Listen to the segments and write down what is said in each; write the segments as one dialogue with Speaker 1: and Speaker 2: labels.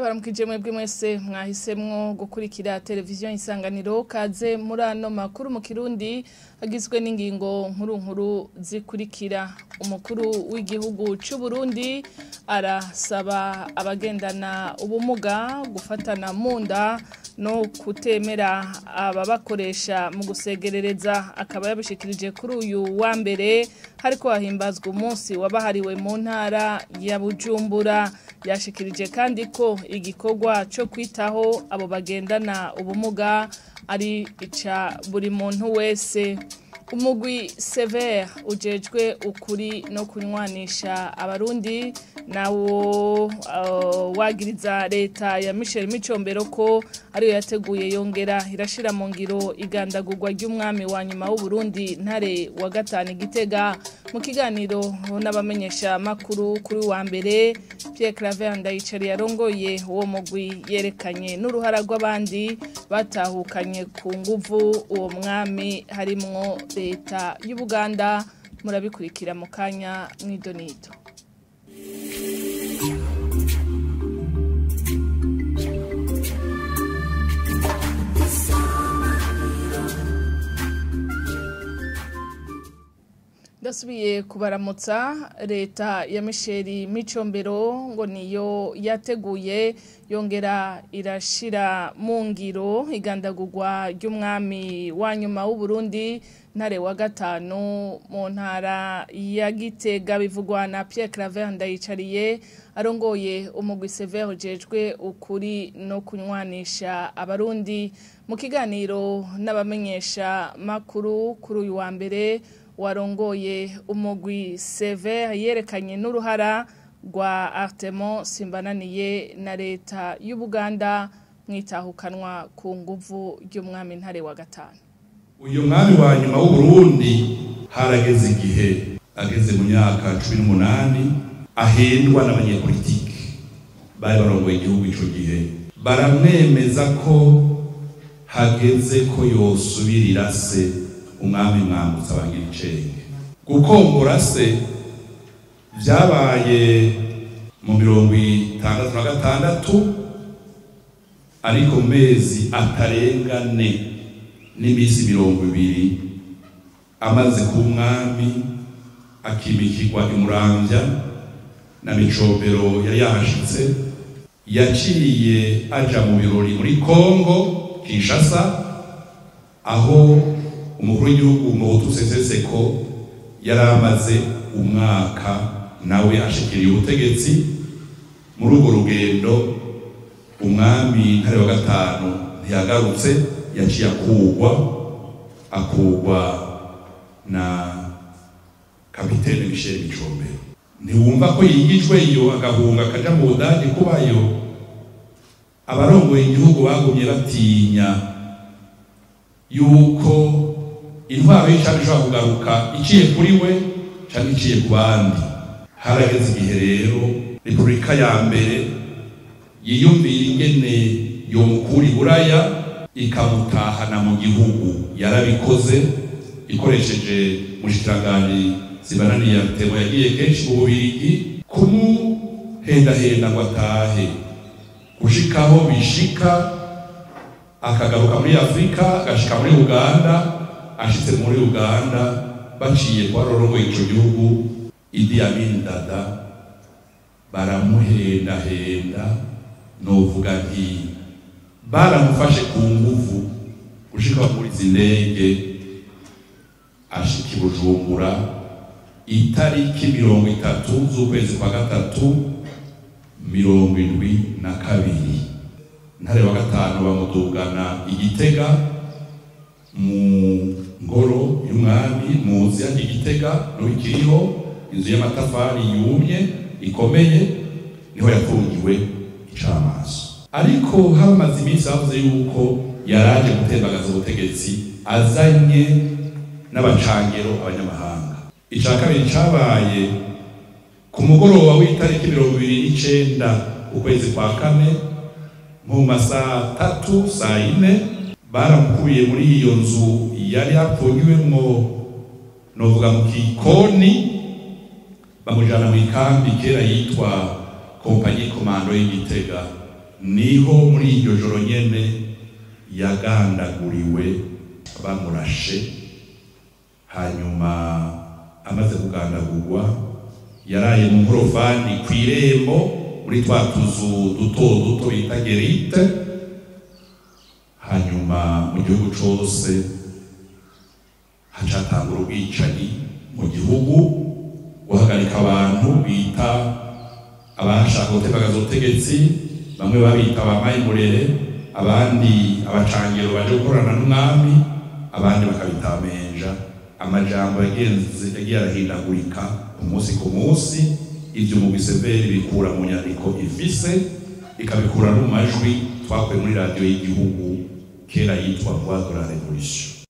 Speaker 1: Ndabaramukije mwebwe mwese mwahisemwo gukurikira televiziyo Isanganiro kaze muri ano makuru mu Kirundi agizwe n'ingingo nkuru nkuru zikurikira. Umukuru w'igihugu c'u Burundi arasaba abagendana ubumuga gufatana munda no kutemera ababakoresha mu gusegerereza, akaba yabishikirije kuri uyu wa mbere hariko hahimbazwa umunsi wabahariwe mu ntara ya Bujumbura. Yashikirije kandi ko igikorwa cyo kwitaho abo bagendana ubumuga ari ica buri muntu wese. Umugwi Sever ujejwe ukuri no kunywanisha abarundi nawo wagiriza leta ya Michel Micombero ko ariyo yateguye yongera irashira mu ngiro igandagurwa ry'umwami wa nyuma w'u Burundi Ntare wa gatanu Gitega. Mu kiganiro n'abamenyesha makuru kuri wa mbere, Pierre Claver Ndayicari yarongoye uwo mugwi yerekanye n'uruhara rw'abandi batahukanye ku nguvu uwo mwami harimwo leta y'Ubuganda. Murabikurikira mu kanya mw'idonito. Ndasubiye kubaramutsa. Leta ya Michel Micombero ngo niyo yateguye yongera irashira mu ngiro igandagurwa ry'umwami wa nyuma w'u Burundi Ntare wa gatanu mu ntara ya Gitega, bivugwa na Pierre Claver Ndayicariye arongoye umugwi Sever ujejwe ukuri no kunywanisha abarundi. Mu kiganiro n'abamenyesha makuru kuri uyu wa mbere, warongoye umugwi Sever yerekanye n'uruhara rwa Artemon Simbananiye na leta y'Ubuganda mwitahukanwa ku nguvu ry'umwami Ntare wa gatanu.
Speaker 2: Uyu mwami wa nyuma w'u Burundi harageze igihe ageze mu myaka 18 ahendwa n'abanyepolitiki bari barongoye igihugu ico gihe, baramwemeza ko hageze ko yosubirira se umwami Mwambutsa Bangiricenge. Gukombora se vyabaye mu 1966, ariko mu mezi atarenga ne n'imisi 20 amaze ku mwami akimikirwa imuramvya na Micombero yari yahashitse, yaciye aja mu birori muri Kongo Kinshasa, aho umukuru w'igihugu Mobutu Sese Seko yari amaze umwaka nawe ashikiriye ubutegetsi. Muri urwo rugendo umwami Ntare wa gatanu ntiyagarutse, yaciye akugwa na kapitene Michel Micombero. Ntiwumva ko yigijwe iyo agahunga akaja mu Budage kubayo. Abarongoye igihugu bagumye batinya yuko intwaro y'icami ishobora kugaruka iciye kuri we canke iciye ku bandi. Harageze igihe rero repubulika ya mbere yiyumvira ingene yomukura iburaya ikamutahana mu gihugu. Yarabikoze ikoresheje mushikiranganji Simbananiye Artemon, yagiye kenshi mu Bubirigi kumuhendahenda ngo atahe, gushikaho bishika akagaruka muri Afrika, agashika muri Uganda. Ashitse muri Uganda baciye kwa rorongo ico gihugu Idi Amin Dada, baramuhendahenda, novuga nti baramufashe ku nguvu gushika muri zindege ashika i Bujumbura itariki 30 z'ukwezi kwa gatatu 1972. Ntare wa gatanu bamudugana igitega mu ngoro y'umwami muzi ya Gitega no ikiriho, inzu y'amatafari yumye ikomeye, niho yafungiwe icamaso. Ariko hamaze iminsi bavuze yuko yaraje gutembagaza ubutegetsi azanye n'abacangero abanyamahanga. Ica kabiri cabaye ku mugoroba w'itariki 29 ukwezi kwa kane mu masaha 3 saa 4, baramukuye muri iyo nzu yari apfungiwemwo, novuga mu kikoni, bamujana mu ikambi kera yitwa kompanyi komando y'Igitega. Niho muri iryo joro nyene yagandaguriwe bamurashe. Hanyuma amaze kugandagurwa yaraye mu nkorofani kw'irembo muri twa tuzu duto duto bita gerite. Hanyuma mu gihugu cose hacatangura ubwicanyi mu gihugu, guhagarika abantu bita abashaka gutembagaza ubutegetsi, bamwe babita abamayimurere, abandi abacangero baje gukorana n'umwami, abandi bakabita amenja. Amajambo yagiye arahindagurika umunsi ku munsi. Ivyo mu Giseveri bikura mu nyandiko ifise, ikabikura no mu majwi twakuye muri radiyo y'igihugu kera yitwa Voix de la Révolution.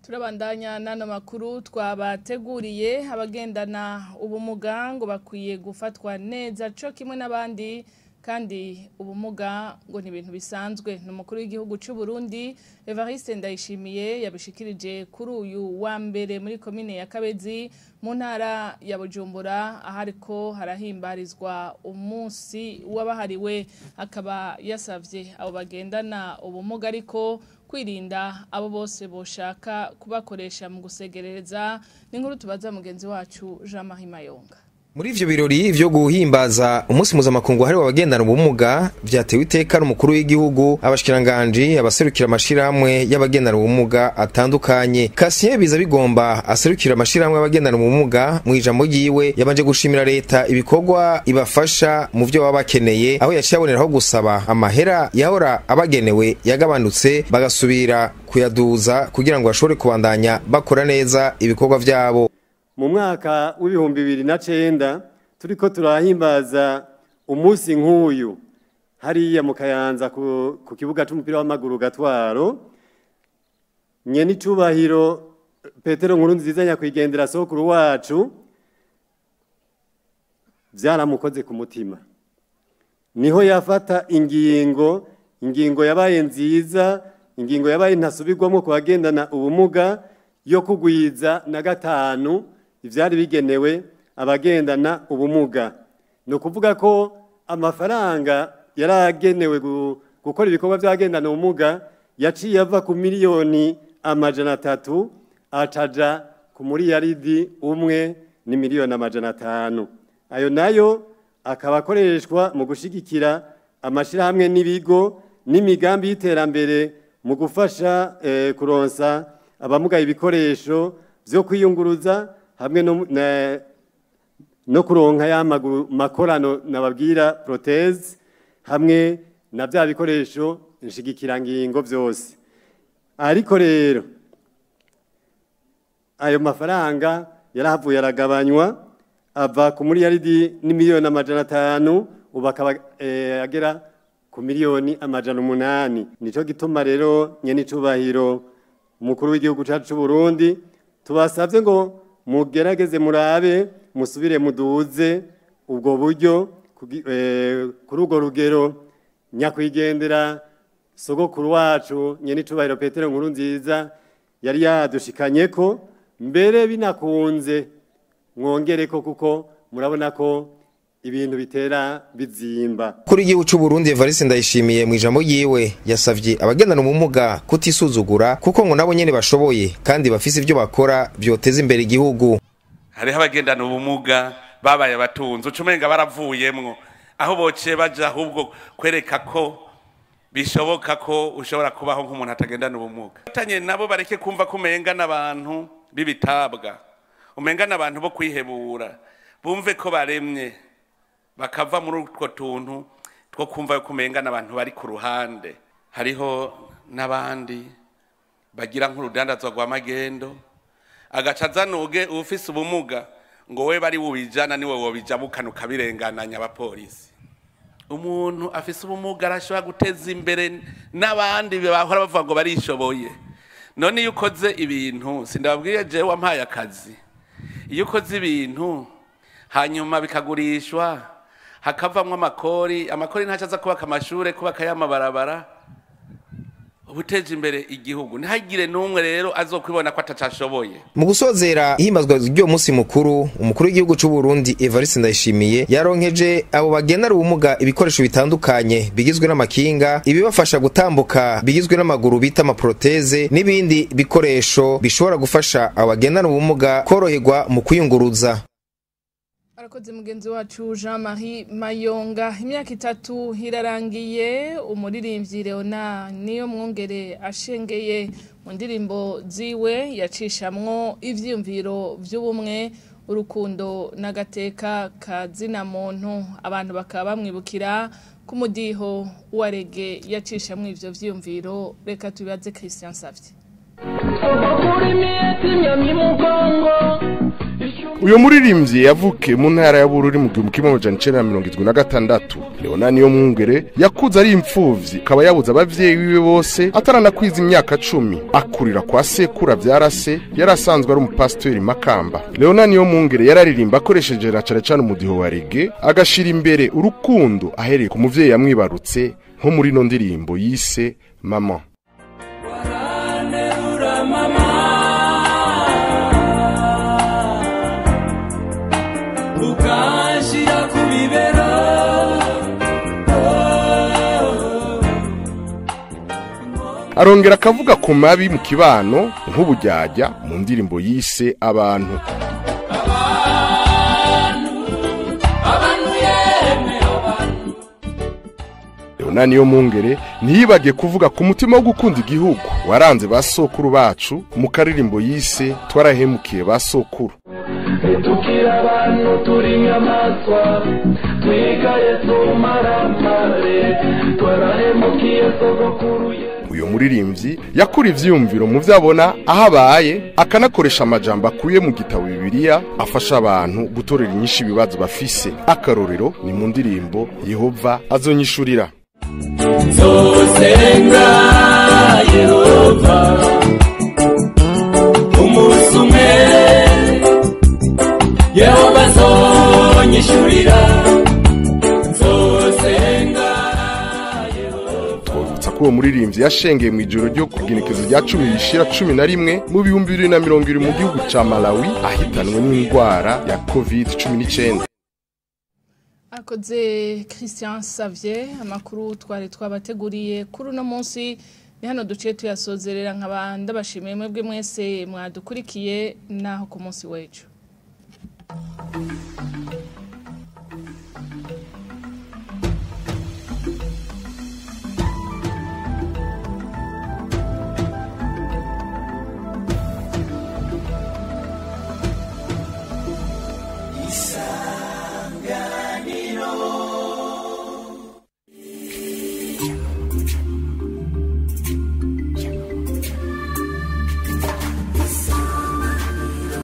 Speaker 1: Turabandanya n'ano makuru twabateguriye. Abagendana ubumuga ngo bakwiye gufatwa neza co kimwe n'abandi, kandi ubumuga ngo ni ibintu bisanzwe. Ni umukuru w'igihugu cy'u Burundi Evariste Ndayishimiye yabishikirije kuri uyu wa mbere muri komine ya Kabezi mu ntara ya Bujumbura, ahariko harahimbarizwa umunsi wabahariwe. Akaba yasavye abo bagendana ubumuga ariko kwirinda abo bose boshaka kubakoresha mu gusegerereza. N'inkuru tubaza mugenzi wacu Jean Marie Mayonga.
Speaker 3: Muri ivyo birori vyo guhimbaza umunsi mpuzamakungu wahariwe abagendana ubumuga vyatewe iteka n'umukuru w'igihugu, abashikiranganji, abaserukira amashirahamwe y'abagendana ubumuga atandukanye. Kasien Biza Bigomba aserukira amashirahamwe y'abagendana ubumuga mu ijambo ryiwe yabanje gushimira leta ibikorwa ibafasha mu vyo baba bakeneye, aho yaciye aboneraho gusaba amahera yahora abagenewe yagabanutse bagasubira kuyaduza kugira ngo bashobore kubandanya bakora neza ibikorwa vyabo.
Speaker 4: Mu mwaka w'2009 turiko turahimbaza umunsi nk'uyu hariya mu Kayanza ku kibuga c'umupira w'amaguru Gatwaro, nyene icubahiro Petero Nkurunziza nyakwigendera sokuru wacu vyaramukoze ku mutima. Niho yafata ingingo yabaye nziza, ingingo yabaye ntasubirwamwo ku bagendana ubumuga yo kugwiza na 5 ivyari bigenewe abagendana ubumuga. Ni ukuvuga ko amafaranga yaragenewe gukora ibikorwa by'abagendana ubumuga yaciye ava ku miliyoni 300 ataja ku muriyaridi 1 ni miliyoni 500. Ayo nayo akaba akoreshwa mu gushigikira amashirahamwe n'ibigo n'imigambi y'iterambere mu gufasha kuronsa abamugaye ibikoresho vyo kwiyunguruza hamwe no kuronka y'amaguru makorano nababwira prothèse hamwe na bya bikoresho nshigikirangingo vyose. Ariko rero ayo mafaranga yarahavuye aragabanywa ava ku miliyaridi n'imiliyoni 500 ubu akaba agera ku miliyoni 800. Nico gituma rero nyene icubahiro umukuru w'igihugu cacu c'u Burundi tubasavye ngo mugerageze murabe musubire muduze ubwo buryo kuri urwo rugero nyakwigendera sogokuru wacu nyene icubahiro Petero Nkurunziza yari yadushikanyeko, mbere binakunze mwongereko kuko murabona ko ibintu bitera bizimba.
Speaker 3: Kuri igihugu c'u Burundi Evariste Ndayishimiye mu ijambo ryiwe yasavye abagendana ubumuga kutisuzugura kuko ngo nabo nyene bashoboye kandi bafise ivyo bakora vyoteza imbere igihugu.
Speaker 5: Hariho abagendana ubumuga babaye abatunzi ucumenga baravuyemwo, aho bociye baja ahubwo kwereka ko bishoboka ko ushobora kubaho nk'umuntu atagendana ubumuga. Batanye nabo bareke kumva ko umenga n'abantu b'ibitabwa, umenga n'abantu bo kwihebura, bumve ko baremye bakava muri utwo tuntu two kumva ko umenga n'abantu bari ku ruhande. Hariho n'abandi bagira nk'urudandazwa rwa magendo, agaca azanuge ufise ubumuga ngo we bari bubijana niwe wobijabukana ukabirengananya abapolisi. Umuntu afise ubumuga arashobora guteza imbere n'abandi bahora bavuga ngo barishoboye. None iyo ukoze ibintu, sindababwiye jewe wampaye akazi, iyo ukoze ibintu hanyuma bikagurishwa hakavamwo amakori, amakori ntaco aza kubaka amashure, kubaka y'amabarabara, Ubuteje imbere igihugu, ntihagire n'umwe rero azokwibona ko atacashoboye.
Speaker 3: Mu gusozera ihimbazwa ry'uwo munsi mukuru, umukuru w'igihugu c'u Burundi Evariste Ndayishimiye yaronkeje abo bagendana ubumuga ibikoresho bitandukanye bigizwe n'amakinga, ibibafasha gutambuka bigizwe n'amaguru bita amaproteze, n'ibindi bikoresho bishobora gufasha abo bagendana ubumuga koroherwa mu kwiyunguruza.
Speaker 1: Arakoze mugenzi wacu Jean-Marie Mayonga. Imyaka 3 irarangiye umuririmbyi Leonard niyo mwongere ashengeye mu ndirimbo ziwe yacishamwo ivyiyumviro vy'ubumwe, urukundo n'agateka kazina muntu. Abantu bakaba bamwibukira ku mudiho wa reggae yacishamwo ivyo vyiyumviro. Reka tubibaze Christian Savye.
Speaker 6: Uyo muririmbyi yavuke mu ntara ya Bururi mu 1976. Leonard niyo mwungere yakuze ari imfuvyi, akaba yabuze abavyeyi biwe bose ataranakwiza imyaka 10. Akurira kwa sekura vyarase, yarasanzwe ari umupasiteri Makamba. Leonard niyo mwungere yararirimba akoresheje na cane cane umudiho wa reggae, agashira imbere urukundo ahereye ku muvyeyi yamwibarutse, nko muri no ndirimbo yise Mama. Arongera akavuga ku mabi mu kibano nk'ubujyajya mu ndirimbo yise Abantu. Leonard niyo mwungere ntiyibage kuvuga ku mutima wo gukunda igihugu waranze ba sokuru bacu mu karirimbo yise Twarahemukiye ba sokuru.
Speaker 7: Tukira abantu turi inyamaswa twigaye tumaramare twarahemukiye sogokuru.
Speaker 6: Uyo muririmbyi yakura ivyiyumviro mu vyabona ahabaye, akanakoresha amajambo akuye mu gitabo Bibiliya afasha abantu gutorera inyishu ibibazo bafise. Akarorero ni mu ndirimbo Yehova azonyishurira.
Speaker 7: Nzosenga Yehova umunsi umwe, Yehova azonyishurira. Nzosenga Yehova.
Speaker 6: Ko uwo muririmbyi yashengeye mu ijoro ryo kugenekezo rya 10 rishira 11 mu 2020 mu gihugu ca Malawi, ahitanwe n'indwara ya COVID-19.
Speaker 1: Akoze Christian Savier. Amakuru twari twabateguriye kuri uno munsi ni hano duciye tuyasozerera, nkaba ndabashimiye mwebwe mwese mwadukurikiye, naho ku munsi w'ejo.
Speaker 7: Isanganiro.